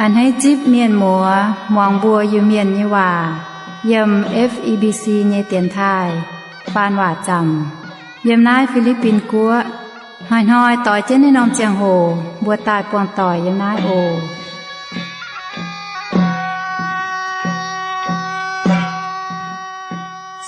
A'hneiv zipv mienh muoz muangx mbuo Iu-Mienh nyei waac yiem F E B C nyei dienx taaih faan waac zaamc yiem naaiv Fi^li^bin Guoqv. Hnoi-hnoi doix jienv naaiv norm ziangh hoc mbuo daaih buangh doic yiem naaiv oc.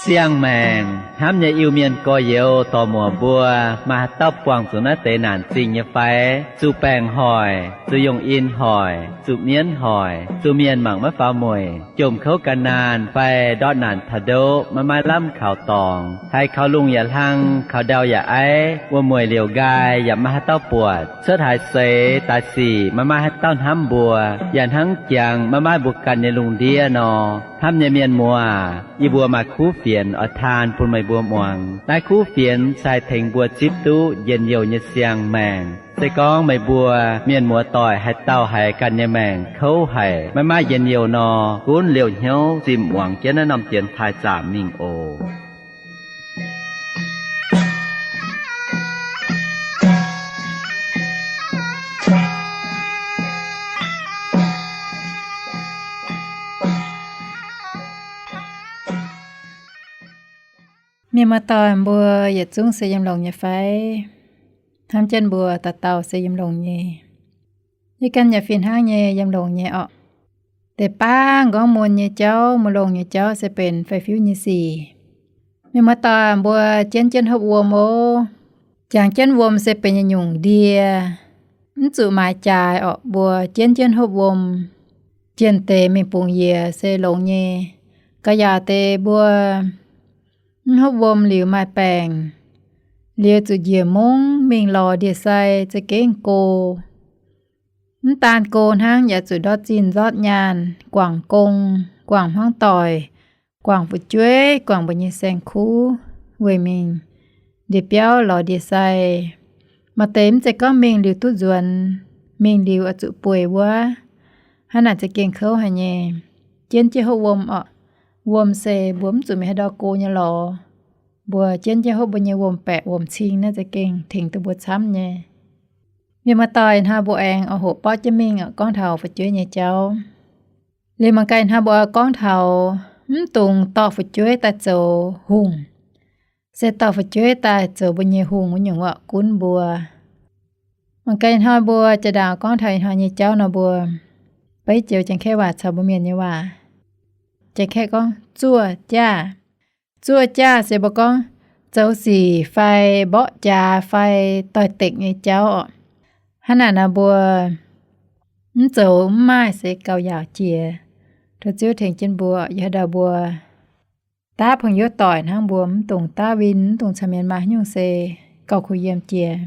Siang-maengc hnamv nyei Iu-Mienh gorx-youz dorc-muoc mbuo, maaih haaix dauh buangh zuqc naaiv deix naanc zingh nyei fai? Zuqc baengc hoic, zuqc yungh in hoic, zuqc mienv hoic, zuqc mienh mangc maiv faaux mueic, jomc kouv gan naanh fai ndortv naanc taux ndoqv maiv maaih lamh kaux dorngx, haiz kaux lungh yaac hlang, kaux ndau yaac aiv, wuom-mueic liouc nqaai yaac maiv maaih haaix dauh buatc, cuotv haaix seix daaih sic maiv maaih haaix dauh hnamv mbuo, yaac hnangv jangx maiv maaih mbuo ganh nyei lungh ndiev nor. Hnamv nyei mienh muoz, yie mbuo maaih kuv fienx oix taan bun meih mbuo muangx. Naaiv kuv fienx se haih tengx mbuo zipv duqv njien-youh nyei siang-maengc. Se gorngv meih mbuo mienh muoz doic haaix dauh haiz ganh nyei maengc kouv haic, maiv maaih njien-youh nor, gunv liouh hnyouv zimh muangx jienv naaiv norm dienx taaih zaamc mingh oc. Mienh muoz-doic mbuo yietc zungv se yiem longx nyei fai? Hnamv jienv mbuo dauh dauh se yiem longx nyei. Yie ganh yaac fih hnangv nyei yiem longx nyei orqc. Deix baav m'nqorngv mun nyei jauv, mun longx nyei jauv se benx fei-fiuv nyei sic. Mienh muoz-doic mbuo jienv jienv hopv wuom oc. Jangx jienv wuom se benx yietc nyungc ndie, mv zuqc maaiz jaaix orqc. Mbuo jienv jienv hopv wuom, jienh deix mingh bungx yiez se longx nyei. Ga'yaauc deix mbuo mv hopv wuom liuz maaih baengc, liuz zuqc njiec mungv mingh lorz ndie-sai za'gengh go. Mv daan go hnangv, yaac zuqc ndortv zinh ndortv nyaanh, guangc gong, guangc hmuangv doic, guangc fu'jueiv, guangc mbuo nyei saeng-kuv, weic mingh ndie-biauv lorz ndie-sai. Maaih deix mv zeiz gorngv mingh liuz duqv nzuonx, mingh liuz oix zuqc bueix wuov. Hnangv naaic za'gengh kouv haic nyei. Jienv jienv hopv wuom orqc. Wuom se mbuo mv zuqc mingh haaix ndau go nyei lorz. Mbuo jienv jienv hopv mbuo nyei wuom-baeqc wuom-cing naaiv za'gengh tengx duqv mbuo camv nyei. Mienh muoz-doic, ih hnoi mbuo aengx oix hoqc borqv jienv mingh oc, gorngv taux fu'jueiv nyei jauv. Liuz mangc gaax ih hnoi mbuo gorngv taux mv dungx dorh fu'jueiv daaih zoux hungh, se dorh fu'jueiv daaih zoux mbuo nyei hungh wuov nyungc orqc, gunv mbuo. Mangc gaax ih hnoi mbuo jaa-ndaangc gorngv taux ih hnoi nyei jauv nor, mbuo beiv joux Janx-Kaeqv waac caux mbuo Mienh nyei waac. Janx-Kaeqv gorngv zuoqv jaav. Zuoqv jaav se mbuo gorngv zoux sic fai mborqv jaax fai doix-dekc nyei jauv orqc. Hnangv naaic nor mbuo mv zoux mv maaih se gauh yaauc jiex. Tov Ziouv tengx jienv mbuo, yie haaix ndau mbuo daav pong youv doic hnangv, mbuo mv dungx daav win, mv dungx caux mienh maaih haaix nyungc se gauh kuh yiem jiex.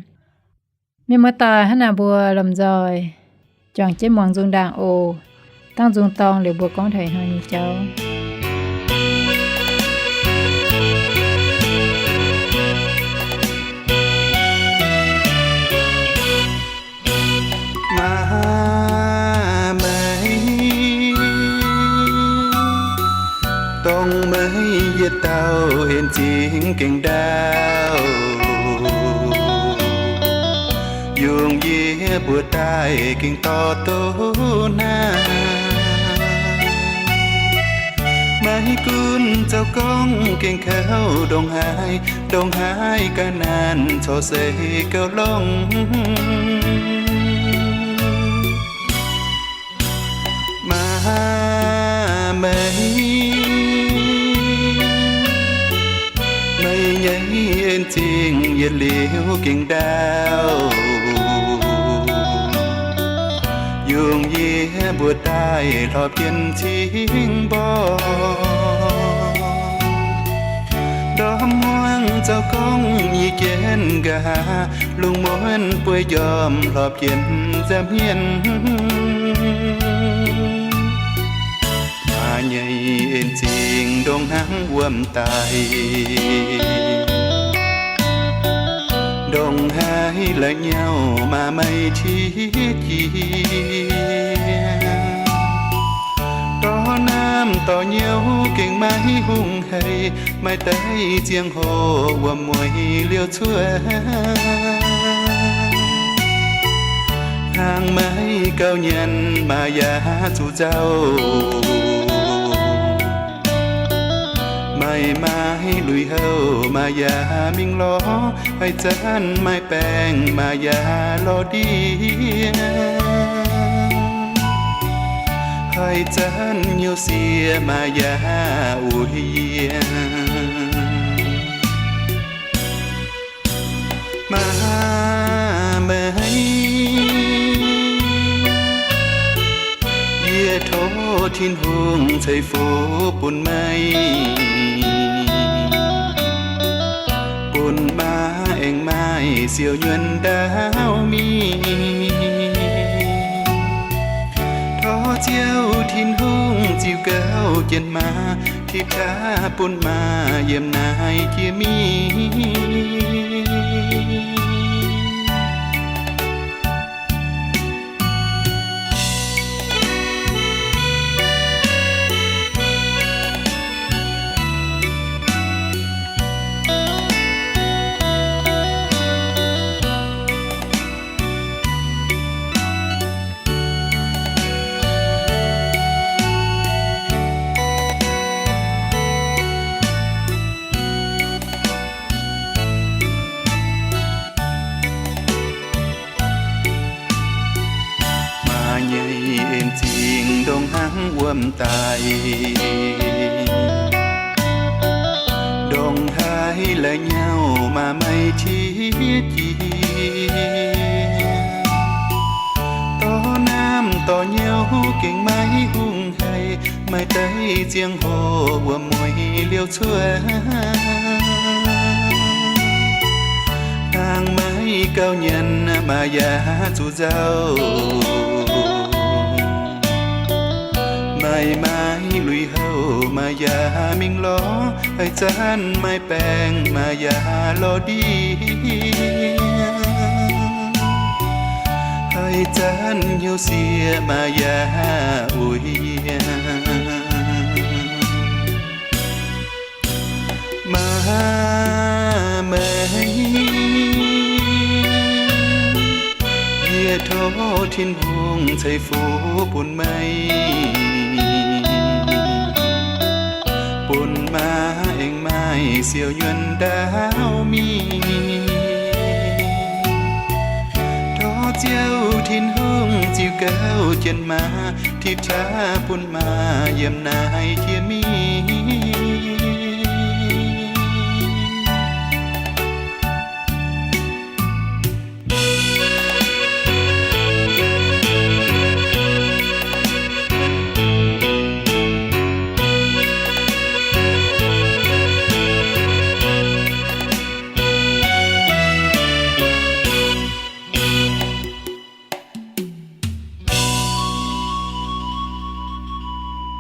Mienh muoz-doic, hnangv naaic mbuo lomh nzoih juangc jienv muangx nzung ndaangc oc. Dangh nzung dorng liuz mbuo gorngv taux ih hnoi nyei jauv. Maa meih, dongh meih yietc dauh en zingh gengh ndaauv, yungh yie mbuo daaih gengh dorh douz naaiv. Maiv gunv zoux gorngv gengh kouv ndongc haaix, ndongc haaix ga'naanh corc se gauh longx. Maa meih, meih nyei en zingh yietc liuz gengh ndaauv, yungh yie mbuo daaih hlorpv jienv cingx mborqv. Ndorm muangx zoux gorngv nyei jienv nqa'haav, lungh muonz bueix njormh hlorpv jienv nza'hmien. Maa nyei en zingh ndongc hnangv wuom daaih, ndongc haaix la'nyauv maa meih qiex jiez. Dorh naamh dorh nyouz gengh maiv hungh haic, maaih deix ziangh hoc wuom-mueiz liouh cuotv. Hnangv maiv gauh nyanc, maaih yaac zuqc nzauh. Maaih maaih lui-houx, maaih yaac mingh lorz. Haaix zanc maaih baengc, maaih yaac lorz ndiev. Haaix zanc hnyouv sieqv, maaih yaac uix yie. Maa meih, yie tov Tin-Hungh ceix fuqv bun meih, bun maa aengx maaih siou nyuonh ndaauv mingh. Tov Ziouv Tin-Hungh ziux gauh jienv maa, tipv qaqv bun maa yiem naaiv jiex mingh. Maa nyei en zingh ndongc hnangv wuom daic, ndongc haaix la'nyauv maa maiv tietz jiex. Dorh naamh dorh nyouv gengh maiv hungh haic, maaih deix ziangh hoc wuom-mueiz liouh cuotv. Hnangv maiv gauh nyanc, maa yaac zuqc nzauh. Maaih maaih lui-houx, maa yaac mingh lorz. Haaix zanc maaih baengc, maa yaac lorz ndiev. Haaix zanc hnyouv sieqv, maa yaac uix yie. Maa meih, yie tov Tin-Hungh ceix fuqv bun meih, bun maa aengx maaih siou nyuonh ndaauv mingh. Tov Ziouv Tin-Hungh ziux gauh jienv maa, tipv qaqv bun maa yiem naaiv jiex mingh.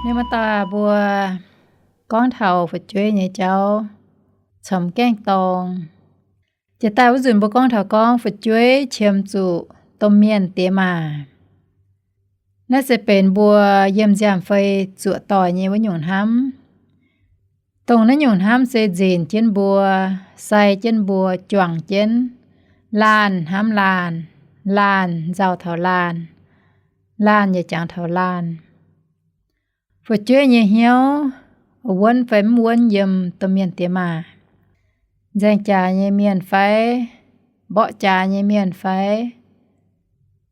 Mienh muoz-doic, mbuo gorngv taux fu'jueiv nyei jauv, comx gaengh dorng. Jiex daaih wuov nzunc mbuo gorngv taux gorngv fu'jueiv qiemx zuqc domh mienh diex maac. Naaiv se benx mbuo yiem nziaamv-fei zuoqc doic nyei wuov nyungc hnamv. Dongh naaiv nyungc hnamv se nzenc jienv mbuo, sai jienv mbuo, juangc jienv. Laanh hnamv laanh, laanh nzauh taux laanh, laanh yaac jangx taux laanh. Fu'jueiv nyei hnyouv wuonv fai mv wuonv yiem domh mienh diex maac, nzaeng jaax nyei mienh fai, mborqv jaax nyei mienh fai,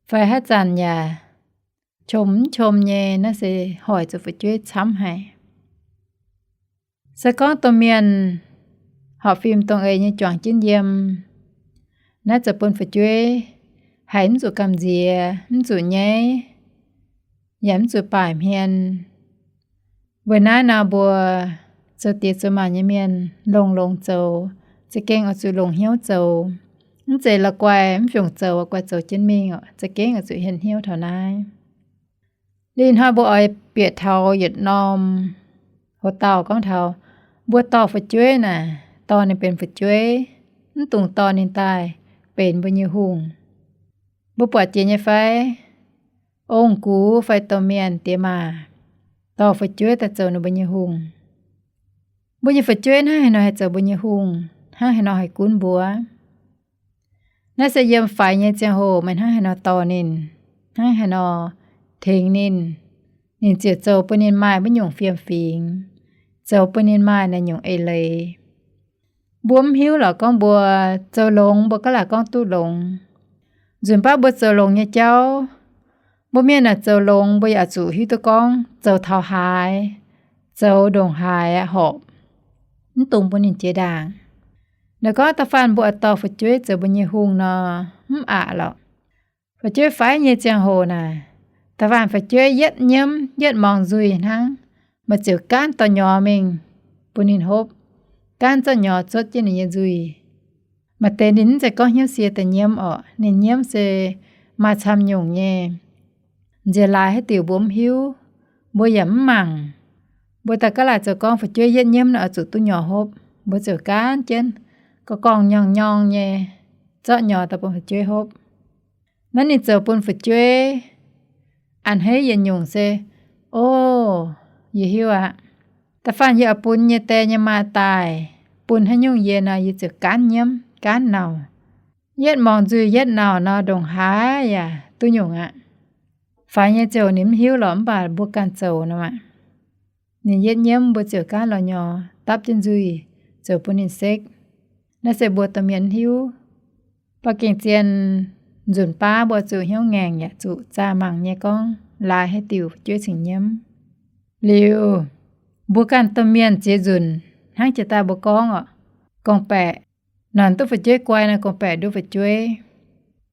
fai haaix zanc yaac qom mv qom nyei, naaiv se hoic zuqc fu'jueiv camv haic. Se gorngv domh mienh horpc fim dongh-eix nyei juangc jienv yiem, naaiv zoux bun fu'jueiv haiz mv zuqc gamh nziex, mv zuqc nyaiv, yaac mv zuqc baaic hmien. Weic naaiv nor mbuo zoux diex zoux maac nyei mienh longx-longx zoux, za'gengh oix zuqc longc hnyouv zoux. Mv zeiz la'guaih mv fungc zoux, guaih zoux jienv mingh oc, za'gengh oix zuqc hien hnyouv taux naaiv. Liuz hnoi mbuo oix bieqc taux yietc norm hoc-dauh gorngv taux mbuo dorh fu'jueiv naaic, dorh ninh benx fu'jueiv, mv dungx dorh ninh daaih benx mbuo nyei hungh. Mbuo buatc jiex nyei fai? Ong-gux fai domh mienh diex maac dorh fu'jueiv daaih zoux ninh mbuo nyei hungh. Mbuo nyei fu'jueiv hnangv haaix nor haih zoux mbuo nyei hungh, hnangv haaix nor haih gunv mbuo? Naaiv se yiem faix nyei ziangh hoc meih hnangv haaix nor dorh ninh. hnangv haaix nor tengx ninh, ninh ziouc zoux bun ninh maaih maiv nyungc fiem-fingx, zoux bun ninh maaih naaiv nyungc eix leiz. Mbuo mv hiuv lorqc gorngv mbuo zoux longx mbuo gaav laaix gorngv duqv longx. Nzunc baav mbuo zoux longx nyei jauv, mbuo mienh naaic zoux longx mbuo yaac zuqc hiuv duqv gorngv zoux taux haaix, zoux ndongc haaix aqv horpc, mv dungx bun ninh jiex ndaangc. Naaiv gorngv da'faanh mbuo oix dorh fu'jueiv zoux mbuo nyei hungh nor, mv aqc lorqc. Fu'jueiv faix nyei ziangh hoc naaic, da'faanh fu'jueiv yietv nyiemv yietv mungz nzuih hnangv, meih ziouc gaanv dorh nyorx mingh bun ninh hopv, gaanv zorqv nyorx zuotv jienv ninh nyei nzuih. Maaih deix ninh mv zeiz gorngv hnyouv sie daaih nyiemv orqc, ninh nyiemv se maaih camv nyungc nyei. Nziex laaix haaix diuc mbuo mv hiuv, mbuo yaac mv mangc. Mbuo daaih gaav laaih zoux gorngv fu'jueiv yietv nyiemv nor oix zuqc duqv nyorx hopv, mbuo ziouc gaanv jienv gorngv-gorngv nyorngh-nyorngh nyei zorqv nyorx daaih bun fu'jueiv hopv. Naaiv ninh zoux bun fu'jueiv a'hneiv yietc nyungc se, o, yie hiuv aqv. Da'faanh yie oix bun nyei die nyei maa daaih, bun haaix nyungc yie nor, yie ziouc gaanv nyiemv gaanv nauc. Yietv mungz nzuih yietv nauc nor, ndongc haaix yaac duqv nyungc aqv. Faix nyei ziouc ninh mv hiuv lorqc, mv baac mbuo ganh zoux nor maah. Ninh yietv nyiemv mbuo ziouc gaanv lorz nyorx dapv jienv nzuih zoux bun ninh sekv. Naaiv se mbuo domh mienh mv hiuv. Ba'gengh zien nzunc baav mbuo zuqc hnyouv ngaengc yaac zuqc zaah mangc nyei gorngv laaix haaix diuc fu'jueiv cingx nyiemv. Liuz, mbuo ganh domh mienh ziex nzunc hnangv jiex daaih mbuo gorngv orqc, gorngv-baeqc nonc duqv fu'jueiv guai nor, gorngv-baeqc nduov fu'jueiv,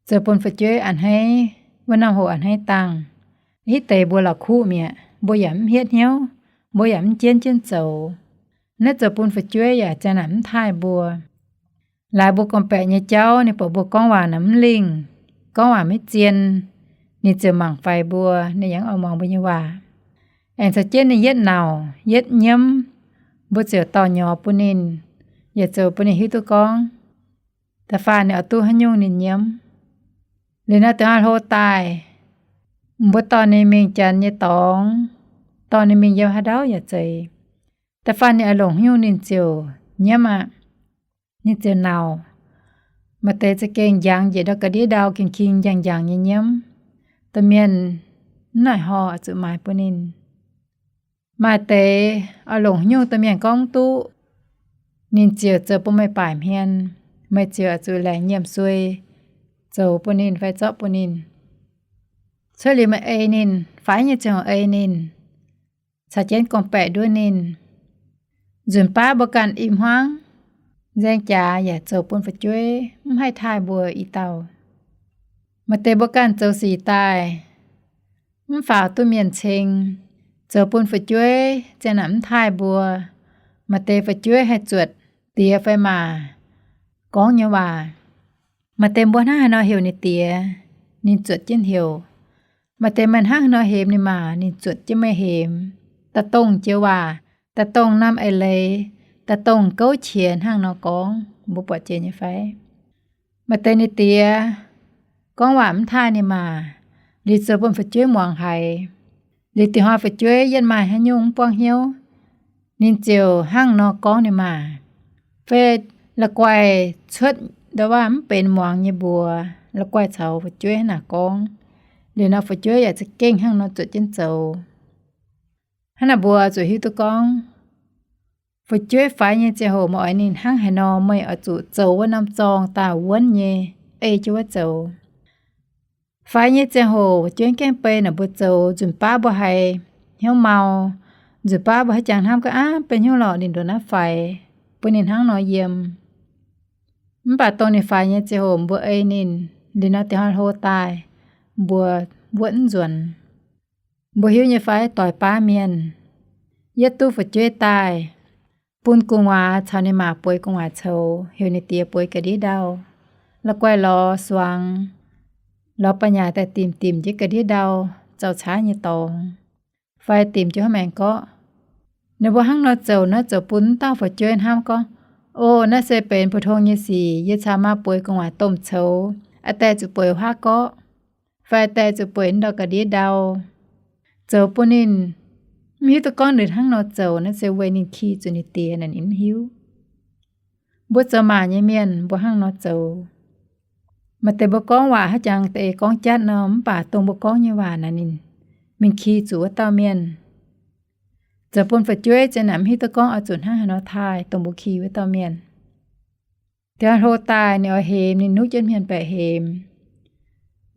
zoux bun fu'jueiv a'hneiv, wuov norm hoc a'hneiv dangh. Hitv deix mbuo la'kuqv mi'aqv, mbuo yaac mv hietv hnyouv, mbuo yaac mv jienv jienv zoux. Naaiv zoux bun fu'jueiv yaac ziang naaic mv taaih mbuo. Laaix mbuo gorngv-baeqc nyei jauv, ninh buatc mbuo gorngv waac naaic mv lingh, gorngv waac maiv zien, ninh ziouc mangc faix mbuo, ninh yaac mv oix muangx mbuo nyei waac. Aengx caux jienv ninh yietv nauc yietv nyiemv, mbuo ziouc dorh nyorx bun ninh, yaac zoux bun ninh hiuv duqv gorngv da'faanh ninh oix duqv haaix nyungc ninh nyiemv. Liuz nor deix hnoi hlo daaih, mbuo dorh ninh mingh janx nyei dorngx, dorh ninh mingh yiem haaix ndau yaac zeiz. Da'faanh ninh oix longc haaix nyungc ninh ziouc nyiemv aqv. Ninh ziouc nauc. Maaih deix za'gengh njangx njiec ndau ga'ndiev ndau, king-king njang-njangx nyei nyiemv. Domh mienh mv naaic hor oix zuqc maaiz bun ninh. Maaih deix oix longc haaix nyungc domh mienh gorngv mv duqv, ninh ziouc zoux bun meih baaic hmien, meih ziouc oix zuqc laengz nyiemc suei zoux bun ninh fai zorqv bun ninh. Cuotv liuz meih ei ninh, faix nyei ziangh hoc ei ninh, caux jienv gorngv-baeqc nduov ninh. Nzunc baav mbuo ganh i hmuangv nzaeng jaax yaac zoux bun fu'jueiv mv haih taaih mbuo i dauh. Maaih deix mbuo ganh zoux sic daaih, mv faaux duqv mienh ceng, zoux bun fu'jueiv ziang naaic mv taaih mbuo. Maaih deix fu'jueiv haih zuotc diex fai maac gorngv nyei waac. Maaih deix mbuo hnangv haaix nor heuc ninh diex, ninh zuotc jienv heuc. Maaih deix meih hnangv haaix nor hemx ninh maac, ninh zuotc jienv meih hemx. Da'dongh joux waac, da'dongh norm eix leiz, da'dongh gouv qiex hnangv nor gorngv, mbuo buatc jiex nyei fai? Maaih deix ninh diex gorngv waac mv taaih ninh maac, liuz zoux bun fu'jueiv muangx haiz. Liuz dinh hnoi fu'jueiv yienh maaih haaix nyungc mv buangv hnyouv, ninh ziouc hnangv nor gorngv ninh maac. Fai la'guaih cuotv ndau waac mv benx muangx nyei mbuox, la'guaih caux fu'jueiv hnangv naaic gorngv, liuz nor fu'jueiv yaac za'gengh hnangv nor zuotc jienv zoux. Hnangv naaic mbuo zuqc hiuv duqv gorngv, fu'jueiv faix nyei ziangh hoc meih oix ninh hnangv haaix nor, meih oix zuqc zoux wuov norm zorng daaih wuonv nyei, ei jienv wuov zoux. Faix nyei ziangh hoc fu'jueiv gaengh bei naaic mbuo zoux, nzunc baav mbuo haiz hnyouv mau, nzunc baav mbuo haiz jangx hnamv gaax, aav, beiv hnyouv lorqc, ninh ndongc naaiv faix, bun ninh hnangv nor yiem. Mv baac dongh ninh faix nyei ziangh hoc mbuo ei ninh, liuz nor deix hnoi hlo daaih, mbuo wuotv mv nzuonx. Mbuo hiuv nyei fai, doix baav mienh, yietv duqv fu'jueiv daaih, bun gu'nguaaz caux ninh maa bueix gu'nguaaz coux, heuc ninh diex bueix ga'ndiev ndau, la'guaih lorz suangx, lorz ba'nyaaic daaih dimc dimc jienv ga'ndiev ndau, zaux caaiv nyei dorngx, fai dimc jienv hnangv maengx gorqv. Ninh mbuo hnangv nor zoux naaiv zoux bun wuov dauh fu'jueiv hnamv gorngv, O, naaiv se benx 普通 nyei sic, yie caux maa bueix gu'nguaaz domh coux, aa die zuqc bueix wuov gorqv, fai aa die zuqc bueix ndau ga'ndiev ndau. Zoux bun ninh mv hiuv duqv gorngv ninh hnangv nor zoux naaiv se weic ninh ki zuqc ninh diex naaic ninh mv hiuv. Mbuo zoux maa nyei mienh mbuo hnangv nor zoux. Maaih deix mbuo gorngv waac haaix jangx deix gorngv jatv nor, mv baac dongh mbuo gorngv nyei waac naaic ninh mingh ki zuqc wuov dauh mienh. Zoux bun fu'jueiv zien naaic mv hiuv duqv gorngv oix zuqc hnangv haaix nor taaih dongh mbuo ki wuov dauh mienh. Da'hlo daaih ninh oix hemx, ninh nuqv jienv hmien baeqc hemx.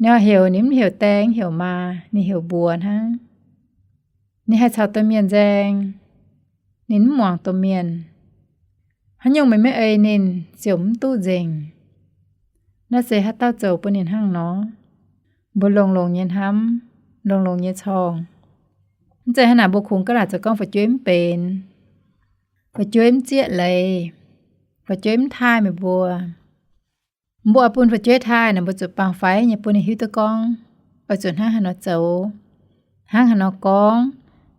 Ninh oix heuc, ninh mv heuc daeng, mv heuc maa, ninh heuc mbuox hnangv. Ninh haih caux domh mienh nzaeng, ninh mv muangx domh mienh. Haaix nyungc meih maiv ei ninh ziouc mv duqv nzengc. Naaiv se haaix dauh zoux bun ninh hnangv nor? Mbuo longx-longx nyei hnamv, longx-longx nyei corng. Mv zeiz hnangv naaic mbuo kungx gaav laaic zoux gorngv fu'jueiv mv benx, fu'jueiv mv zieqv leiz, fu'jueiv mv taaih meih mbuo. Mbuo oix bun fu'jueiv taaih naaic, mbuo zuqc baengh faix nyei bun ninh hiuv duqv gorngv oix zuqc hnangv haaix nor zoux, hnangv haaix nor gorngv,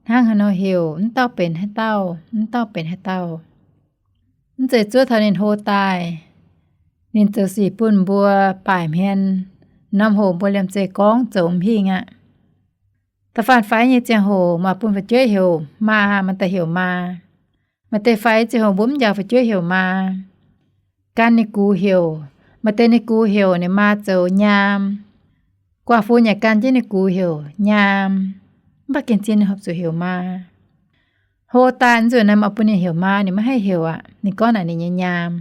hnangv haaix nor heuc, mv dauh benx haaix dauh, mv dauh benx haaix dauh. Mv zeiz zuov taux ninh hlo daaih, ninh zoux sic bun mbuo baaic hmien, norm hoc mbuo liemh zeih gorngv zoux mv hingh aqv. Da'faanh faix nyei ziangh hoc maaih bun fu'jueiv heuc maa, maaih deix heuc maa. Maaih deix faix ziangh hoc mbuo mv njaaux fu'jueiv heuc maa. Gan ninh gux heuc, maaih deix ninh gux heuc ninh maa zoux nyaam. Guangc fun yaac gan jienv ninh gux heuc nyaam. Mv baac gengh zien ninh horpc zuqc heuc maa. Hlo daaih nzunc naaiv maaih bun ninh heuc maa, ninh maiv haih heuc aqv. Ninh gorngv naaic ninh nyei nyaam.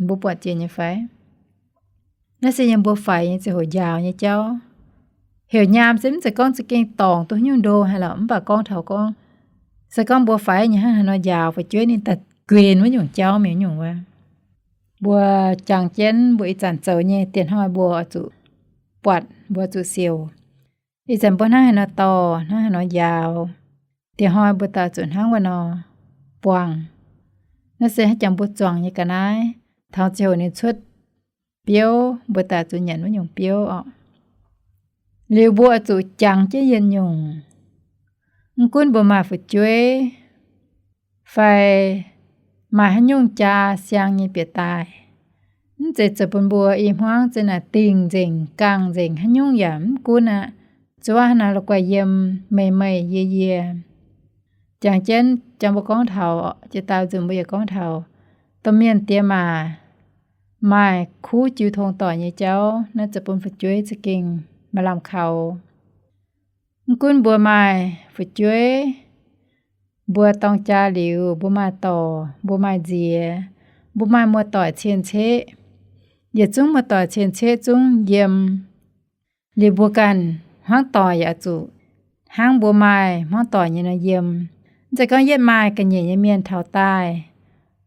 Mbuo buatc jiex nyei fai? Naaiv se yiem mbuo faix nyei ziangh hoc njaaux nyei jauv. Heuc nyaam se mv zeiz gorngv za'gengh dorngc duqv haaix nyungc ndo haaix lorqc, mv baac gorngv taux gorngv, se gorngv mbuo faix nyei hnangv haaix nor njaaux fu'jueiv ninh daaih guenx wuov nyungc jauv mingh nyungc wuov. Mbuo jangx jienv mbuo ih zanc zoux nyei, dieh hnoi mbuo oix zuqc buatc, mbuo zuqc siouc. Ih zanc mbuo hnangv haaix nor dorh, hnangv haaix nor njaaux, dieh hnoi mbuo daaih zuqc hnangv wuov nor buangh. Naaiv se haaix jangx mbuo zuangx nyei ga'naaiv, taux ziouc ninh cuotv biouv, mbuo daaih zuqc nyanc wuov nyungc biouv orqc. Liuz mbuo oix zuqc jangx jienv yietc nyungc. Mv gunv mbuo maaih fu'jueiv fai maaih haaix nyungc jaa siang nyei bieqc daaih, mv zeiz zoux bun mbuo i hmuangv za'naaic dingh nzengc, gangh nzengc, haaix nyungc yaac mv gunv aqv. Zuov hnangv naaiv la'guaih yiem meih meih yie yie. Jangx jienv jangx mbuo gorngv taux, jiex daaih nzunc mbuo yaac gorngv taux domh mienh diex maac maaih kuv jiu tong doic nyei jauv, naaiv zoux bun fu'jueiv za'gengh maaih lamh kaux. Mv gunv mbuo maaih fu'jueiv, mbuo dorng jaa liuz, mbuo maaih dorc, mbuo maaih nziex, mbuo maaih muoz-doic cien-ceqv, yietc zungv muoz-doic cien-ceqv zungv yiem. Liuz mbuo ganh hmuangv doic yaac zuqc hnangv mbuo maaih hmuangv doic nyei nor yiem. Mv zeiz gorngv yietv maaih ga'nyiec nyei mienh taux daaih,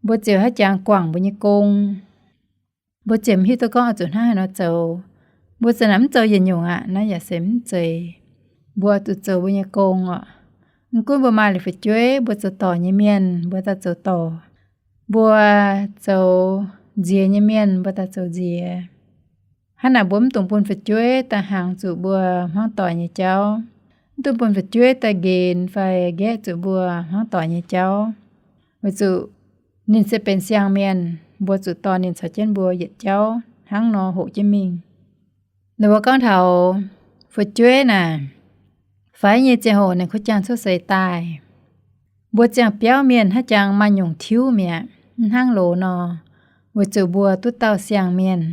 mbuo ziouc haiz jangx guangc mbuo nyei gong. Mbuo ziouc mv hiuv duqv gorngv oix zuqc hnangv haaix nor zoux. Mbuo za'naaic mv zoux yietc nyungc aqv, naaiv yaac se mv zeiz. Mbuo zuqc zoux mbuo nyei gong orqc. Mv gunv mbuo maaih liuz fu'jueiv, mbuo zoux dorc nyei mienh mbuo daaih zoux dorc, mbuo zoux nziex nyei mienh mbuo daaih zoux nziex. Hnangv naaic mbuo mv dungx bun fu'jueiv daaih hnaangx zuqc mbuo hmuangv doic nyei jauv, mv dungx bun fu'jueiv daaih nqenx fai nqaeqv zuqc mbuo hmuangv doic nyei jauv. Weic zuqc ninh se benx siang-mienh, mbuo zuqc dorh ninh caux jienv mbuo yietc jauv hnangv nor hoqc jienv mingh. Ninh mbuo gorngv taux fu'jueiv naaic, faix nyei ziangh hoc ninh kuv jangx cuotv seix daaih, mbuo ziangh biauv mienh haiz jangx maaih nyungc tiuv mi'aqv, mv hnangv loz nor, weic zuqc mbuo duqv dauh siang-mienh.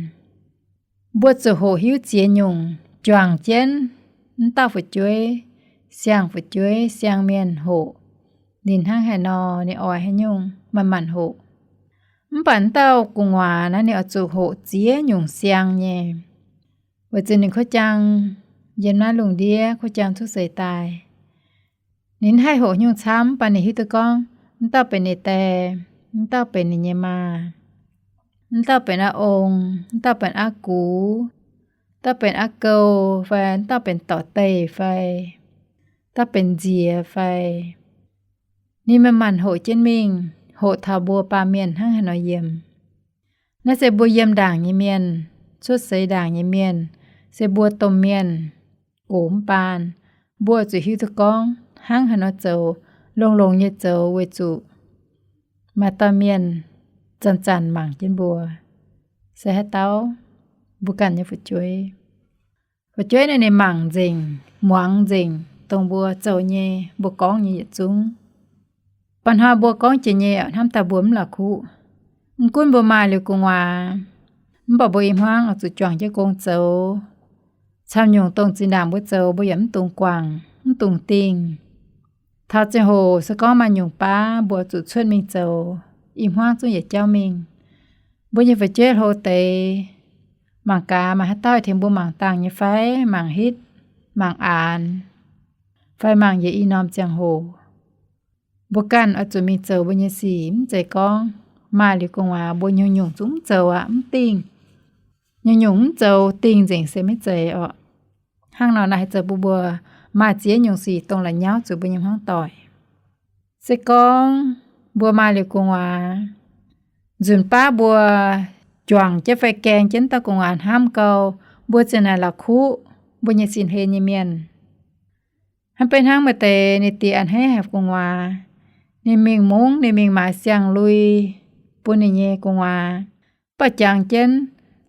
Mbuo zuqc hoqc hiuv ziex nyungc juangc jienv, mv dauh fu'jueiv, siang fu'jueiv, siang-mienh hoqc, ninh hnangv haaix nor, ninh oix haaix nyungc, manc-manc hoqc. Mv baac mv dauh gu'nguaaz naaiv ninh oix zuqc hoqc ziex nyungc siang nyei, weic zuqc ninh kuv jangx yiem naaiv lungh ndiev kuv jangx cuotv seix daaih. Ninh mv haih hoqc nyungc camv, mv baac ninh hiuv duqv gorngv mv dauh benx ninh dae, mv dauh benx ninh nyei maa, mv dauh benx aa ong, mv dauh benx aa gux, mv dauh benx aa gou, fai mv dauh benx dorc deih fai dauh benx nziex fai. Ninh manc-manc hoqc jienv mingh, hoqc taux mbuo baamh mienh hnangv haaix nor yiem. Naaiv se mbuo yiem ndaangc nyei mienh, cuotv seix ndaangc nyei mienh, se mbuo domh mienh, gox mv baan, mbuo zuqc hiuv duqv gorngv hnangv haaix nor zoux, longx-longx nyei zoux weic zuqc maaih dauh mienh zanc-zanc mangc jienv mbuo. Se haaix dauh? Mbuo ganh nyei fu'jueiv. Fu'jueiv naaiv ninh mangc nzengc, muangx nzengc dongh mbuo zoux nyei, mbuo gorngv nyei yietc zungv. Ba'hnoi mbuo gorngv jiex nyei hnamv daaih mbuo mv la'kuqv. Mv gunv mbuo maaih liuz gu'nguaaz, Mv baac mbuo i hmuangv oix zuqc juangc jienv gong zoux. Camv nyungc dongh zinh ndaangc mbuo zoux, mbuo yaac mv dungx guangc, mv dungx dingh. Taux ziangh hoc se gorngv maaih nyungc baav, mbuo zuqc cuotv mingh zoux, i hmuangv zungv yietc jauv mingh. Mbuo nyei fu'jueiv hlo deix, mangc gaax maaih haaix dauh tengx mbuo mangc dangh nyei fai, mangc hitv, mangc aanx, fai mangc yietc i norm ziangh hoc. Mbuo ganh oix zuqc mingh zoux mbuo nyei sic, mv zeiz gorngv maaih liuz gu'nguaaz mbuo nyungc-nyungc zungv mv zoux aqv, mv dingh. Nyungc-nyungc mv zoux, dingh nzengc se maiv zeiz orqc. Hnangv nor naaiv haih zoux bun mbuo maaih ziex nyungc sic dongh la'nyauv zuqc mbuo nyei hmuangv doic. Se gorngv mbuo maaih liuz gu'nguaaz, nzunc baav mbuo juangc jienv fai gaeng jienv dauh gu'nguaaz hnamv gau, mbuo ziouc naaic la'kuqv mbuo nyei sin hlen nyei mienh. Hnangv beiv hnangv maaih deix ninh diex a'hneiv haic gu'nguaaz, ninh mingh mungv, ninh mingh maaiz siang-lui bun ninh nyei gu'nguaaz. Mv baac jangx jienv,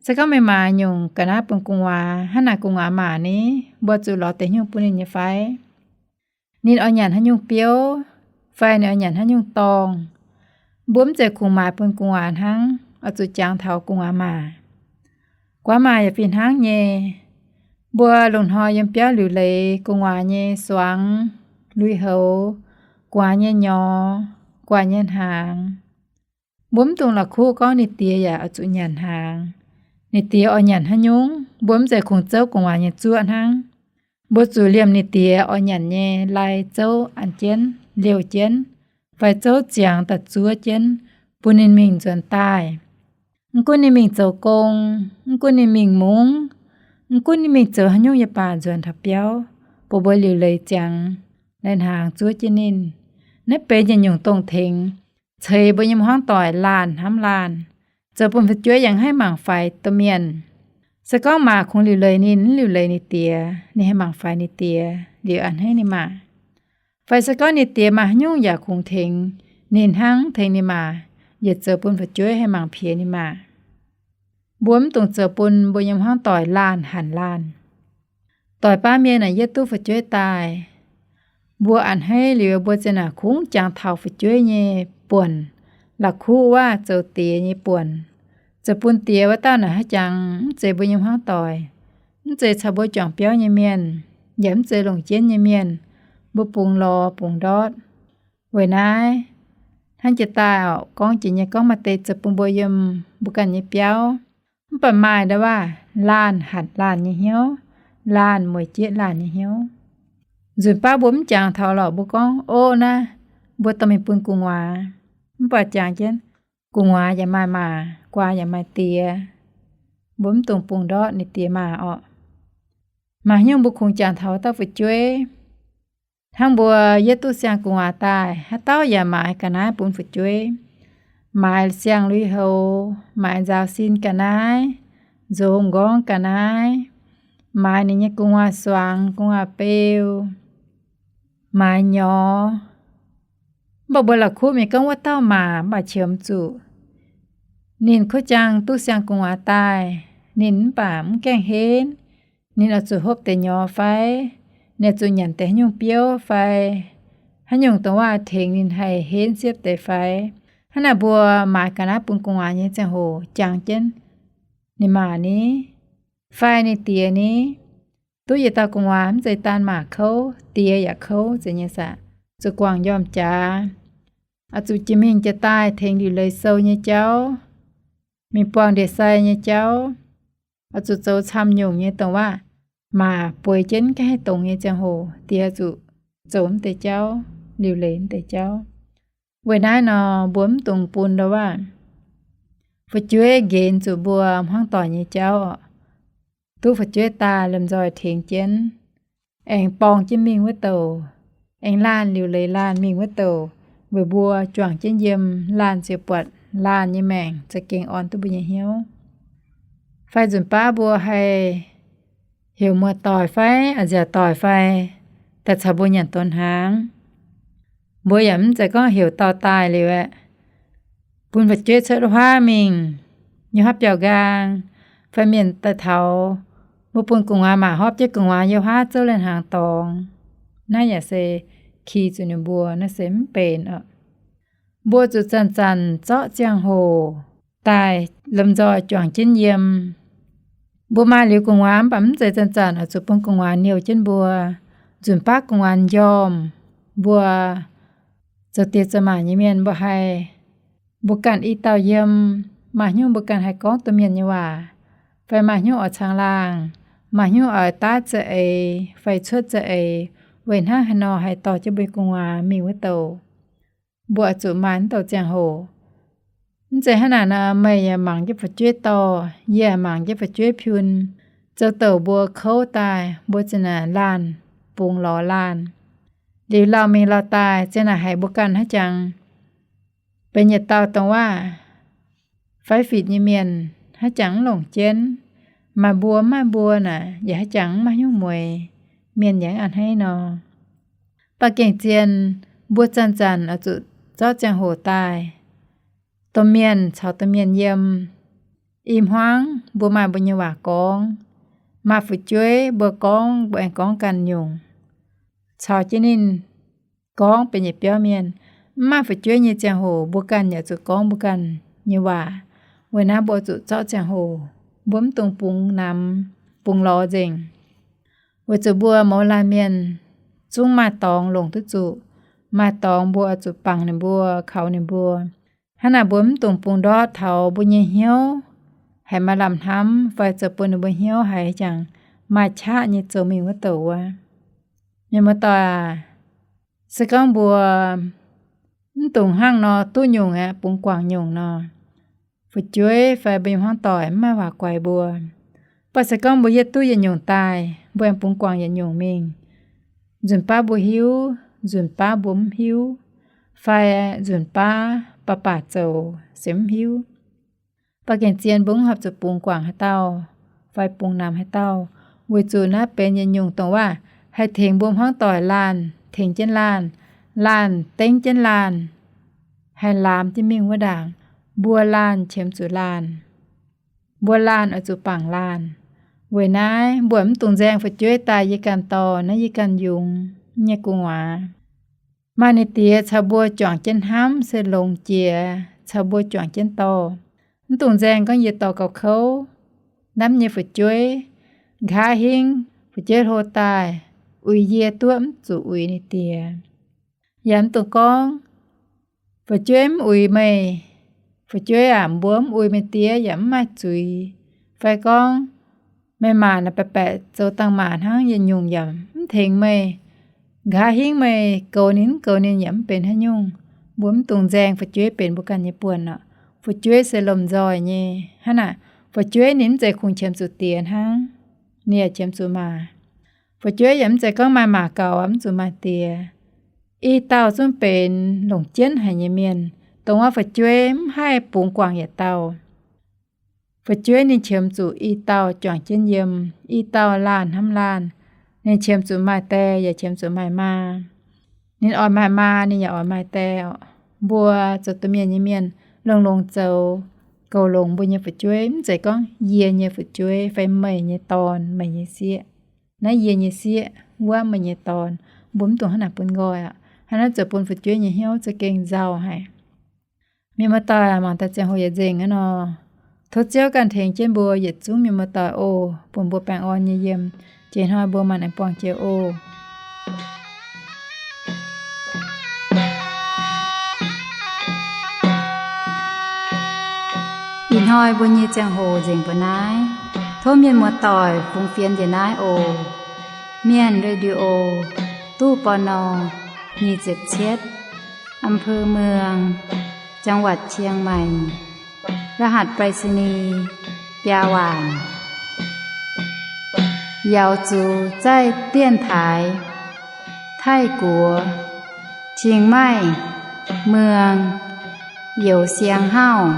se gorngv meih maaiz nyungc ga'naaiv bun gu'nguaaz, hnangv naaic gu'nguaaz maac ni, mbuo zuqc lorz deix nyungc bun ninh nyei fai? Ninh oix nyanc haaix nyungc biouv, fai ninh oix nyanc haaix nyungc dorngh? Mbuo mv zeiz kungx maaiz bun gu'nguaaz hnangv, oix zuqc jangx taux gu'nguaaz maac. Gu'nguaaz maac yaac fih hnangv nyei. Mbuo lungh hnoi yiem biauv liuc leiz gu'nguaaz nyei suangx, lui-houx, gu'nguaaz nyei nyorx, gu'nguaaz nyei hnaangx, mbuo mv dungx la'kuqv gorngv ninh diex yaac oix zuqc nyanc hnaangx. Ninh diex oix nyanc haaix nyungc, mbuo mv zeiz kungx zouv gu'nguaaz nyei zuoqv hnangv. Mbuo zuqc liemh ninh diex oix nyanc nyei lai zouv an jienv, liouh jienv, fai zouv ziangx daaih zuov jienv, bun ninh mingh nzuonx daaih. Mv gunv ninh mingh zoux gong, mv gunv ninh mingh mungv, mv gunv ninh mingh zoux haaix nyungc yaac baac nzuonx taux biauv, bun mbuo liuc leiz ziangx, lai-hnaangx zuov jienv ninh. Naaiv benx yietc nyungc dongh tengx ceix mbuo nyei hmuangv doic laanh hnamv laanh, zoux bun fu'jueiv yaac haih mangc faix domh mienh. Se gorngv maac kungx liuc leiz ninh, mv liuc leiz ninh diex, ninh haih mangc faix ninh diex liuz a'hneiv ninh maac. Fai se gorngv ninh diex maaih haaix nyungc yaac kungx tengx ninh hnangv tengx ninh maac, yietc zoux bun fu'jueiv haih mangc piex ninh maac. Mbuo mv dungx zoux bun mbuo nyei hmuangv doic laanh hanc laanh. Doic baav mienh naaic yie duqv fu'jueiv daaih, mbuo a'hneiv liuz mbuo ziouc naaic kungx jangx taux fu'jueiv nyei buonc, la'kuqv wuov zoux diex nyei buonc, zoux bun diex wuov dauh naaic haaix jangx mv zeiz mbuo nyei hmuangv doic, mv zeiz caux mbuo juangc biauv nyei mienh, yaac mv zeiz longc jienv nyei mienh, mbuo bungx lorz bungx ndortv. Weic naaiv, hnangv jiex daaih orqc, gorngv jiex nyei gorngv maaih deix zoux bun mbuo yiem mbuo ganh nyei biauv, mv baac maaih nda'waav laanh hatc laanh nyei hnyouv, laanh mueic jieqv laanh nyei hnyouv. Nzunc baav mbuo mv jangx taux lorqc, mbuo gorngv, Ov, naaiv mbuo dorh mingh bun gu'nguaaz. Mv baac jangx jienv, gu'nguaaz yaac maaih maa, gu'nguaaz yaac maaih diex. Mbuo mv dungx bungx ndortv ninh diex maa orqc. Maaih haaix nyungc mbuo kungx jangx taux wuov dauh fu'jueiv? Hnangv mbuo yietv duqv siang-gu'nguaaz daaih, haaix dauh yaac maaiz ga'naaiv bun fu'jueiv. Maaiz siang-lui-houx, maaiz nzaaux sin ga'naaiv, nzongc nqorngv ga'naaiv, maaiz ninh nyei gu'nguaaz suangx, gu'nguaaz beu, maaiz nyorx. Mv baac mbuo la'kuqv mingh gorngv wuov dauh maa mv baac qiemx zuqc. Ninh kuv jaang duqv siang-gu'nguaaz daaih, ninh mv baac mv gaengh henv. Ninh oix zuqc hopv deix nyorx fai? Ninh oix zuqc nyanc deix haaix nyungc biouv fai? Haaix nyungc dongh waac tengx ninh haih henv siepv deix fai? Hnangv naaic mbuo maaiz ga'naaiv bun gu'nguaaz nyei ziangh hoc jangx jienv ninh maa ni, fai ninh diex ni. Duqv yietc dauh gu'nguaaz mv zeiz daanh maa kouv, diex yaac kouv zeiz nyei saah? Zuqc guangc njormh jaax, oix zuqc jiex mingh jiex daaih tengx liuc leiz sou nyei jauv, mingh buangh ndie-sai nyei jauv. Oix zuqc zoux camv nyungc nyei dongh waac maa bueix jienv gaengh haih dongz nyei ziangh hoc, diex zuqc zoux mv deix jauv, liuc leiz mv deix jauv. Weic naaiv nor, mbuo mv dungx bun nda'waac fu'jueiv nqenx zuqc mbuo hmuangv doic nyei jauv oc. Duqv fu'jueiv daaih lomh nzoih tengx jienv, aengx borng jienv mingh wuov douc, aengx laanh liuc leiz laanh mingh wuov douc, weic mbuo juangc jienv yiem, laanh ziouc buatc laanh nyei maengc za'gengh orn duqv mbuo nyei hnyouv. Fai nzunc baav mbuo haih heuc muoz-doic fai a'nziaauc doic fai daaih caux mbuo nyanc donx hnaangx. Mbuo yaac mv zeiz gorngv heuc dauh daaih liuz aeqv, bun fu'jueiv cuotv huaav mingh, yiem huaav biauv-nqaang, fai mienh daaih taux, mbuo bun gu'nguaaz maa hopv jienv gu'nguaaz yiem huaav zouv lai-hnaangx dorngx. Naaiv yaac se ki zuqc ninh mbuo, naaiv se mv benx oc. Mbuo zuqc zanc-zanc zorqv ziangh hoc daaih lomh nzoih juangc jienv yiem. Mbuo maaih liuz gu'nguaaz mv baac mv zeiz zanc-zanc oix zuqc bun gu'nguaaz niouh jienv mbuo. Nzunc baav gu'nguaaz njormh mbuo zoux diex zoux maac nyei mienh mbuo haih, mbuo ganh i dauh yiem, maaih hnyouv mbuo ganh haih gorngv domh mienh nyei waac, fai maaih hnyouv oix caangh laangh, maaih hnyouv oix daav za'eix fai cuotv za'eix, weic hnangv haaix nor haih dorh jienv mbuo nyei gu'nguaaz mingh wuov douc. Mbuo oix zuqc maaih wuov douc ziangh hoc. Mv zeiz hnangv naaic nor, meih yaac mangc jienv fu'jueiv dorh, yie yaac mangc jienv fu'jueiv piun, zoux douc mbuo kouv daaih, mbuo zinh naaic laanh bungx lorz laanh. Liuz lauh mingh lauh daaih, zinh naaic haiz mbuo ganh haiz jangx benx yietc dauh dongh waac fai fitc nyei mienh, haiz jangx mv longc jienv. Maaih mbuo mv maaih mbuo naaic yaac haiz jangx mv maaih hnyouv mueiz, mienh yaac a'hneiv nor. Baac gengh zien, mbuo zanc-zanc oix zuqc zorqv ziangh hoc daaih, domh mienh caux domh mienh yiem. I hmuangv mbuo maaih mbuo nyei waac gorngv. Maaih fu'jueiv mbuo gorngv, mbuo aengx gorngv ganh nyungc, caux jienv ninh gorngv benx yietc biauv mienh. Mv maaih fu'jueiv nyei ziangh hoc mbuo ganh yaac zuqc gorngv mbuo ganh nyei waac. Weic naaiv mbuo zuqc zorqv ziangh hoc, mbuo mv dungx bungx namx, bungx lorz nzengc. Weic zuqc mbuo mouz laanh mienh zungv maaih dorngx longc duqv zuqc. Maaih dorngx mbuo zuqc bangc ninh mbuo, kaux ninh mbuo. Hnangv naaic mbuo mv dungx bungx ndortv taux mbuo nyei hnyouv haiz maaih lamh hnamv fai zoux bun ninh mbuo hnyouv haiz jangx maaih qaqv nyei zoux mingh wuov douc wuov. Mienh muoz-doic aac, se gorngv mbuo mv dungx hnangv nor duqv nyungc aqv, bungx guangc nyungc nor, fu'jueiv fai mbuo nyei hmuangv doic mv maaih waac guaix mbuo. Mv baac se gorngv mbuo yietv duqv yietc nyungc daaih, mbuo aengx bungx guangc yietc nyungc mingh. Nzunc baav mbuo hiuv, nzunc baav mbuo mv hiuv, fai nzunc baav baac baac zoux se mv hiuv. Baac gengh zien mbuo mv horpc zuqc bungx guangc haaix dauh fai bungx namx haaix dauh, weic zuqc naaiv benx yietc nyungc dongh waac haih tengx mbuo hmuangv doic laanh, tengx jienv laanh, laanh dengv jienv laanh, haih laamx jienv mingh wuov ndaangc. Mbuo laanh qiemx zuqc laanh, mbuo laanh oix zuqc bangc laanh. Weic naaiv mbuo mv dungx nzaeng fu'jueiv daaih yie ganh dorh, naaiv yie ganh yungz nyei gu'nguaaz. Maaih ninh diex caux mbuo juangc jienv hnamv se longx jiex caux mbuo juangc jienv dorh. Mv dungx nzaeng gorngv yie dorh gauh kouv, namv nyei fu'jueiv, nqa'haav hingv fu'jueiv hlo daaih, uix yie duqv mv zuqc uix ninh diex. Yaac mv dungx gorngv fu'jueiv mv uix meih, fu'jueiv aac, mbuo mv uix meih diex yaac mv maaih zuiz. Fai gorngv meih maac naaic baeqc zoux dangh maac hnangv, yietc nyungc yaac mv tengx meih. Nqa'haav hingv meih goux ninh mv goux ninh yaac mv benx haaix nyungc. Mbuo mv dungx nzaeng fu'jueiv benx mbuo ganh nyei buonc orqc. Fu'jueiv se lomh nzoih nyei. Hnangv naaic, fu'jueiv ninh mv zeiz kungx qiemx zuqc diex hnangv, ninh yaac qiemx zuqc maac. Fu'jueiv yaac mv zeiz gorngv maaih maac gaux mv zuqc maaih diex. I dauh zungv benx longc jienv haic nyei mienh, dongh wuov fu'jueiv mv haih bungx guangc yietc dauh. Fu'jueiv ninh qiemx zuqc i dauh juangc jienv yiem, i dauh laanh hnamv laanh. Ninh qiemx zuqc maaih die yaac qiemx zuqc maaih maa. Ninh oix maaih maa, ninh yaac oix maaih die. Mbuo zoux domh mienh nyei mienh longx-longx zoux, goux longx mbuo nyei fu'jueiv. Mv zeiz gorngv yie nyei fu'jueiv fai meih nyei dorn, meih nyei sieqv. Naaiv yie nyei sieqv, wuov meih nyei dorn. Mbuo mv dungx hnangv naaic bun nqoi aqv. Hnangv naaiv zoux bun fu'jueiv nyei hnyouv za'gengh nzauh haic. Mienh muoz-doic, mangc daaih ziangh hoc yietc nzengc aqv nor, tov Ziouv ganh tengx jienv mbuo yietc zungv mienh muoz-doic oc, bun mbuo baengh orn nyei yiem. Jiex hnoi mbuo maanc aengx buangh jiex oc. Ih hnoi mbuo nyei ziangh hoc nzengc mbuo naaiv. Tov mienh muoz-doic fungx fienx njiec naaiv oc. Mienh Radio, ตู้ ปณ. nyic ziepc cietv, อำเภอเมือง จังหวัดเชียงใหม่ รหัสไปรษณีย์ biaa waanc. 瑶族在电台 Taiv-Guoqv, Chiang Mai, เมือง Youh Siang Hauv,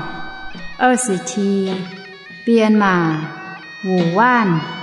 二十七, Bienh Maac, Wuh Waanv.